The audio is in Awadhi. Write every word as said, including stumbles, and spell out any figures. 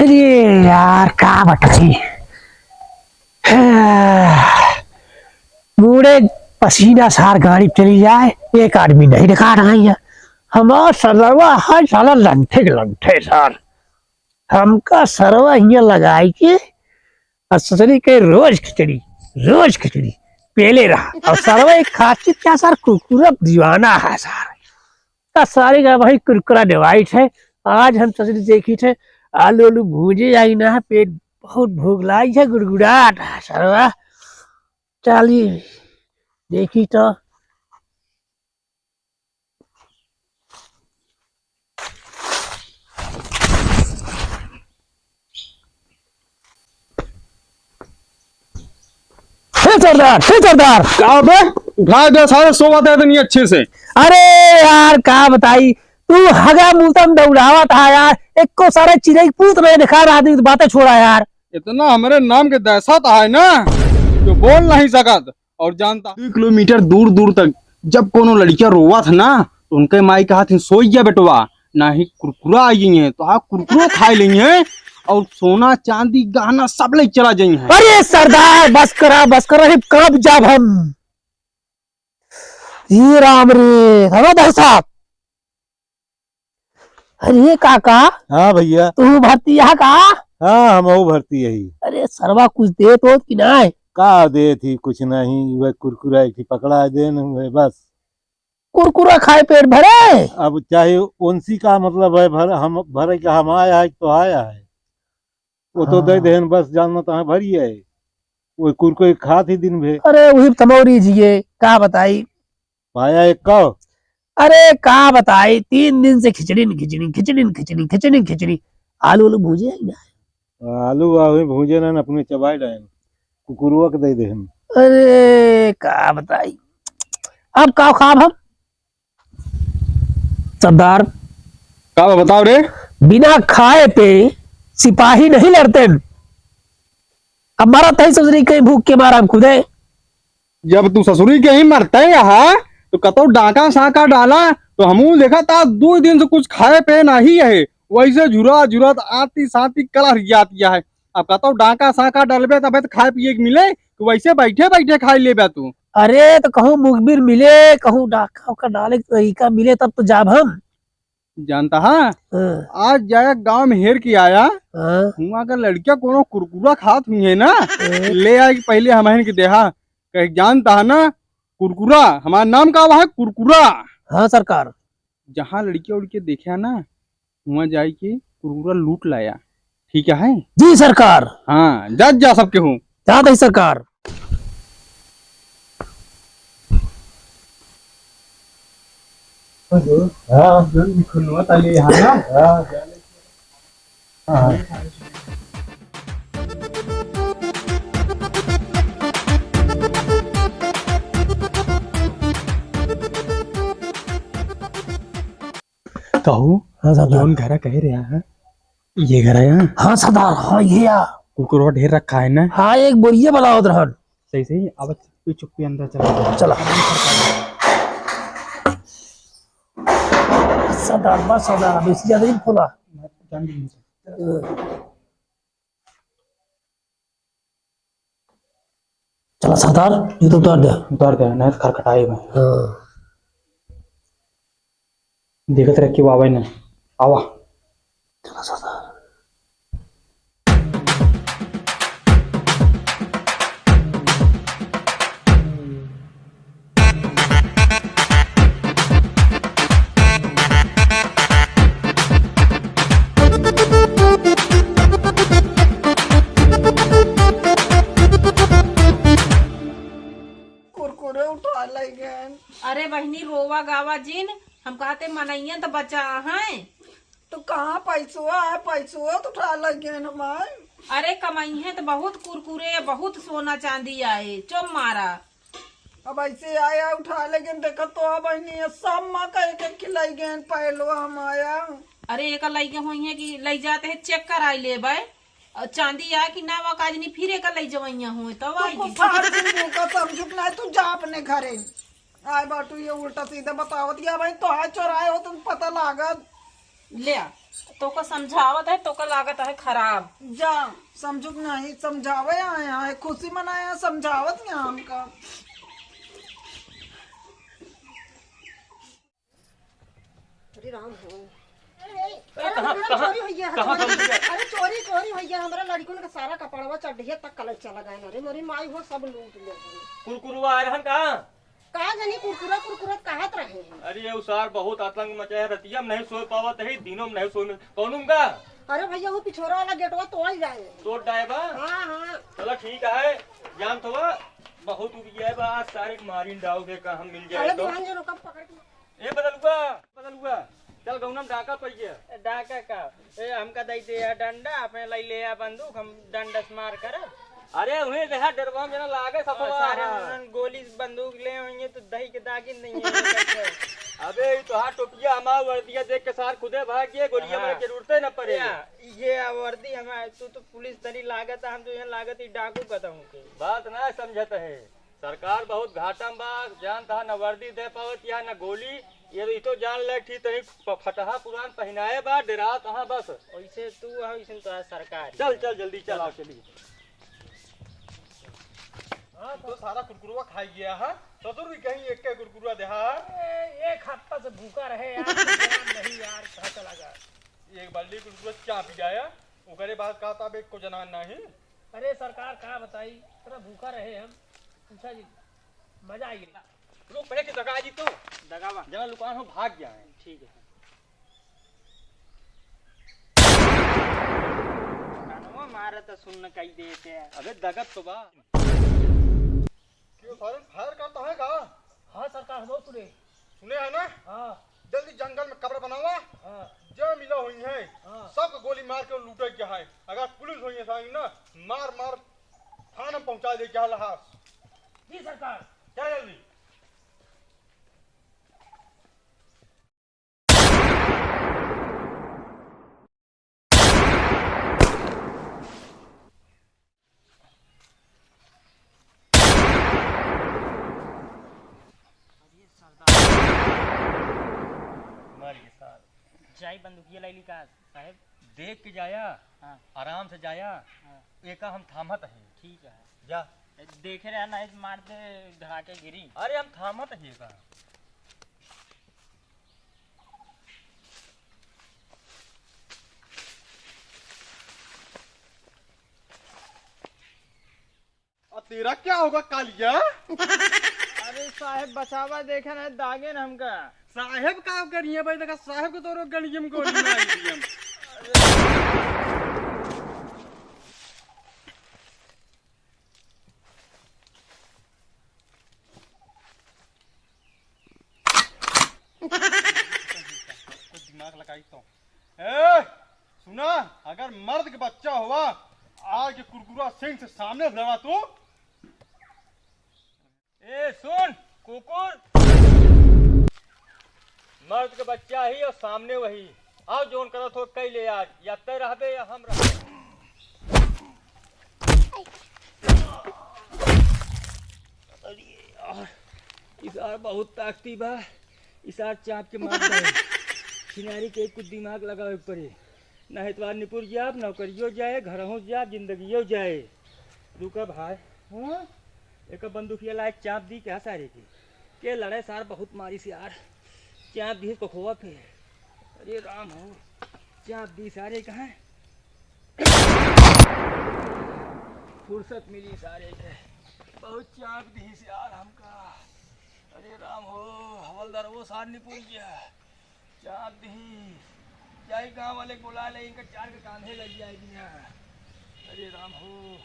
अरे यार, का बताई, बूढ़े पसीना सार गाड़ी चली जाए, एक आदमी नहीं दिखा रहा है। हमार सरवा है साला लंठे के लंठे सार। हमका सरवा हियाँ लगाई के और ससुरी के रोज खिचड़ी, रोज खिचड़ी पेले रहा। और सरवा एक खातिर क्या सार, कुरकुरा दीवाना है सार। का सारे का भाई कुरकुरा डिवाइट है। आज हम ससुरी देखी थे, आलू आलू भूजे आई ना, पेट बहुत भूख लाई है, गुड़गुड़ात है सरवा। चली देखी तो। हे सरदार, हे सरदार। का बे? उठा दे सारे, सोवा दे देनी अच्छे से। अरे यार, का बताई, तू हगा मुतम दौड़ावत हा यार, एको सारे चिरई पूत में दिखा रहा, आदमी तो बातें छोड़ा यार। इतना हमरे नाम के दहशत है ना, जो बोल नहीं सकत। और जानता, दो किलोमीटर दूर दूर तक जब कोनो लड़किया रोवत ना, तो उनके माई कहत हैं, "सोई जा बेटवा, नाही कुरकुरा आई है, तो हाँ कुरकुरो खाए लेंगे और सोना चांदी गहना सब ले चला जाई है।" अरे सरदार, बस करा, बस करा, अरे कब जाब हम? ये राम रे, हवा दहशत। अरे काका। हाँ भैया। तू भर्ती यहाँ का? हाँ, हम वो भर्ती यही। अरे सरवा, कुछ देत होत कि नाय? का देत ही, कुछ नहीं, वह कुरकुरा एक ही पकड़ा देन हुए बस। कुरकुरा खाए पेट भरे? अब चाहे उनसी का मतलब है, भर, हम भरे का हम आया है तो आया है, वो तो दे हाँ। देन बस, जानना तो है भरी है, वो कुरकुरे खात ही दिन भे। अरे वही तमौरी जिए, का बताई। पाया एक कौ? अरे का बताई, तीन दिन से खिचड़ी न खिचड़ी, खिचड़ी न खिचड़ी, खिचड़ी न खिचड़ी। आलू, आलू भूजे है ना? आलू आलू भूजे ना, अपने चबाई डायन। कुकुरुआ के दे दे हम। अरे का बताई, अब का खाब हम? सरदार। का बा, बताओ रे। बिना खाए पे सिपाही नहीं लड़ते। अब मरत है ससुरी कहीं भूख के मारा हम खुदे। जब तू ससुरी के ही मरते यहाँ, तो कतौ डाका साका डाला, तो हमू देखा था दो दिन से कुछ खाए पे नहीं है, वैसे झुरा झुरा आती साती कलर जाती है। अब कतौ डाका साका डालबे तबे तो खाए पिए के मिले, कि वैसे बैठे बैठे खाई लेबे तू। अरे तो कहूँ मुखबिर मिले, कहूँ डाका ओका डाले के तरीका मिले तब तो जाब हम। जानता है, हाँ। आज जाया गांव में हेर के आया, हाँ। हुआ का लड़किया कोनो कुरकुरा खात हुई है ना, हाँ। ले आए कि पहले हमहन के देहा, कहे जानता है ना, कुरकुरा, हमारा नाम का हुआ है कुरकुरा। हाँ सरकार। जहाँ लड़किया उड़किया देखा ना, हुआ जाए के कुरकुरा लूट लाया, ठीक है? जी सरकार। हाँ, जा, जा सबके हूँ। जात ही सरकार। हाँ, खुलवा ताली यहाँ ना। हाँ। हाँ। कहू, हाँ सरदार। जौन घरा कहे रहा है, ये घरा है? हाँ सरदार, हाँ ये आ। कुकुरवा ढेर रखा है ना? हाँ, एक बोरिया बनावत रहन। सही, सही, अब चुप्पी चुप्पी अंदर चला। चला। सरदार, बस सरदार, अब इससे ज्यादा नहीं खोला। जान दीजिए। चला सरदार, ये तो उतार दे। उतार दे, नहीं तो खरखटाए में। हाँ। देखत रह के आवे न, आवा। चला सरदार। कुरकुरे उठा ले गए। अरे बहिनी, रोवा गावा जिन, हम कहते मनइया तो बचा हैं। तो कहाँ पैसवा है, पैसवा तो उठा ले गए हमार। अरे कमाई है तो बहुत कुरकुरे, बहुत सोना चांदी आए, चुप मारा। अब ऐसे आया उठा ले गए, देखत तो है बहिनी, ये सब माँ का एक एक खिलाई गए, पहलवा हम आया। अरे एक लइके हुई है कि लइ जाते हैं, चेक कराई लेबे। और चांदी आ कि ना वा काजनी फिर एक लइ जवैया हुए, तब तो आई कुछ की। फाड़ दिन मुँह का समझुक ना, तू जा अपने घरे। आए बाटू ये उल्टा सीधा बतावत गया भाई, तो हाथ चोराए हो तुम पता लागत। ले आ, तोका समझावत है, तोका लागत है खराब। जा, समझुक नहीं, समझावे आया है, खुशी मनाया, समझावत यहाँ हमका। अरे राम हो। अरे अरे कहाँ, हमार कहाँ, चोरी होइ गया, कहाँ चोरी। बंदूक है? अरे चोरी, चोरी होइ गया, हमरा लड़िकन का सारा कपड़वा चड्ढिया तक कलर चला गए। अरे मोरी माई हो, सब लूट ले। कुरकुरवा आए रहन का? का जानी कुरकुरा कुरकुरा कहत रहे हैं। अरे ये सार बहुत आतंक मचाए है, रतिया में नहीं सो पावत है, दिनों में नहीं सो में। कौन उनका? अरे भैया वो पिछोरा वाला गेटवा तोड़ जाए। तोड़ जाए बा? हाँ, हाँ। चला ठीक है, जान तो बा, बहुत उबिया है बा, आज सारे के मारिन डाउ दे का हम मिल जाए अरे तो। ध्यान जो रुका पकड़ के। ए बदलुआ, बदलुआ, चल गौनम डाका पइया। डाका का? ए, हमका दई दे या डंडा, अपने लाई ले या बंदूक, हम डंडा से मार करब। अरे उन्हें देहा डरवा में ना लागे सफवा। सारे हाँ। उन्हन गोली बंदूक ले होइहैं तो दही के दागिन नहीं है। अबे ई तोहार टोपिया हमार वर्दिया देख के सार खुदे भाग गए, गोलियां हाँ। मारे के जरूरते न पड़े। या, ये वर्दी हमार, तू तो पुलिस तरी लागत है, हम तो यहाँ लागत ही डाकू कहता हूँ के। बात ना समझत है। सरकार बहुत घाटा में बा, जान तहा न वर्दी दे पावत या न गोली। ये तो, ई तो जान ले ठीक तनी फ-, फटहा पुरान पहिनाए बा, डेरात तहा बस। वैसे तू है, वैसे तो सरकार। चल, चल, जल्दी चल, आओ, चलिए। हाँ, तो सारा कुरकुरवा खाई गया है। ससुर भी कहीं एक के कुरकुरवा देहा है। ए, एक हफ्ता से भूखा रहे यार, कुछ जनान नहीं यार, कहाँ चला गया? एक बाल्टी कुरकुरवा चाप गया है, ओकरे बाद का तब एक को जनान नहीं। अरे सरकार, का बताई, इतना भूखा रहे हम, पूछा जी, मजा आई गया। रुक, पहले के दगा जी तू। दगावा। जना लुकान हो, भाग गया है। ठीक है। कानवा मारा त सुन्न कई देते। अबे दगत तो बा। क्यों सारे फायर करता है का? हाँ सरकार, हम सुने। सुने है ना? हाँ। जल्दी जंगल में कब्र बनावा। हाँ। जो मिला हुई है, हाँ। सबको गोली मार के लूटे के है। अगर पुलिस हुई है साइन ना, मार मार थाना पहुंचा दे क्या लहास। जी सरकार। क्या जल्दी? अरे सरदार। मर गए सार। जाई बंदूकिया लैली का साहेब? देख के जाया, हाँ। आराम से जाया। हाँ। एका हम थामत है। ठीक है। जा। देखे रहा ना, मार दे धड़ाके गिरी। अरे हम थामत है एका। और तेरा क्या होगा कालिया? अरे साहेब बचावा, देखे ना दागे ना हमका। साहेब का करिए भाई, देखा साहेब को तो रोक गणियम गोली मार दिया। कुछ दिमाग लगाई तो। ए, सुना, अगर मर्द के बच्चा हुआ, आज कुरकुरा सिंह से सामने से लड़ा तू। ए, सुन, कुकुर। मर्द के बच्चा ही और सामने वही। आओ, जोन करत हो, कई ले आज, या तय रहबे या हम रहबे। अरे यार, ई सार बहुत ताकती बा। ई सार चाप के मार दे। छिनारी के कुछ दिमाग लगावे के पड़ी। ना एतवार निपुर जाब, नौकरियो जाए, घरहूँ जाब, जिंदगियो जाए। रुका भाई, हाँ? एक बंदूकिया लाए चाप दी क्या सारे की? के लड़े सार बहुत मारी से यार। चाप दी कोखवा पे। अरे राम हो, चाप दी सारे कहाँ? फुर्सत मिली सारे के। बहुत चाप दी से यार हमका। अरे राम हो, हवलदार वो सार निपुर गया। चाप दी। जाई गाँव वाले के बुला ले, इनका चार के कांधे लग जाए बिना। अरे राम हो।